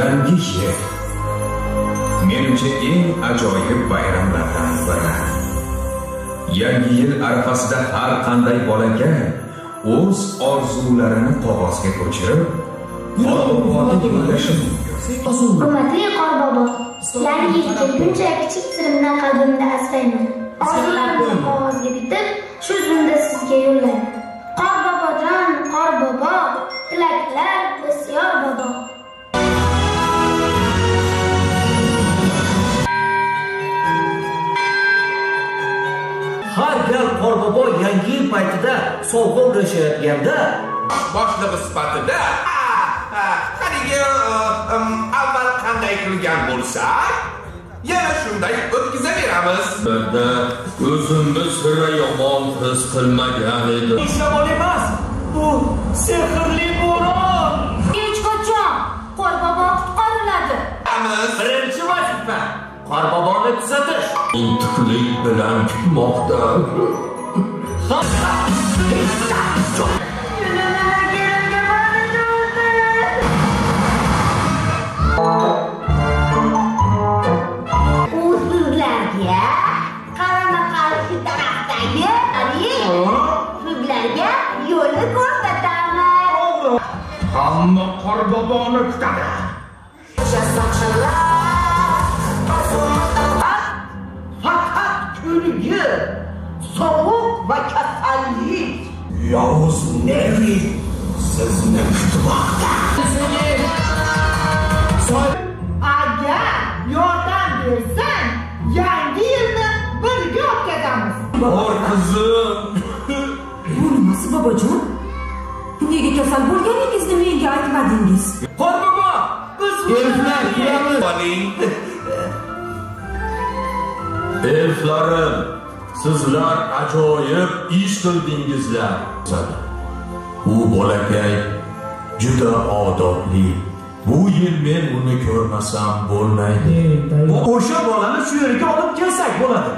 Yangi yil menimcha eng ajoyib bayramlardan biri. Yangi yil arafasida har qanday bolakay o'z orzularini qog'ozga ko'chirib, Qorboboga yo'llashi mumkin. Hurmatli Qorbobo, yangi yil kelguncha kichik sirimni qalbimda asrayman. Orzularimni qog'ozga bitib, shu zumda sizga yo'llayman. Qorbobojon, Qorbobo, tilaklar bisyor bobo. Har gal Qorbobo yangi yil paytida sovg'a ulashayotganda boshlig'i sifatida haligi avval qanday qilgan bo'lsak, yana shunday o'tkazaveramiz. Birda o'zimni sira yomon his qilmagan edim. Shamol emas, bu sehrli bo'ron. Hech qachon Qorbobo qutqariladi. Birinchi vazifa Qorboboni tuzatish. Intiqlik bilan kutmoqda. U sizlarga qarama-qarshi tarafdagi sizlarga yo'lni ko'rsatamiz. Hamma Qorboboni kutadi. Faqat kulgi, sovuq va kasallik. Yovuz Nevi sizni kutmoqda. Agar yordam bersang, yangi yilni birga o'tkazamiz. Bor qizim. Bu nimasi bobojon? Nega kasal bo'lganingizni menga aytmadingiz? Qorbobo, biz elflar kiramiz. Elflarim, sizlar ajoyib ish qildingizlar. U bolakay juda odobli. Bu yil men uni ko'rmasam bo'lmaydi. O'sha bolani shu yerga olib kelsak bo'ladi.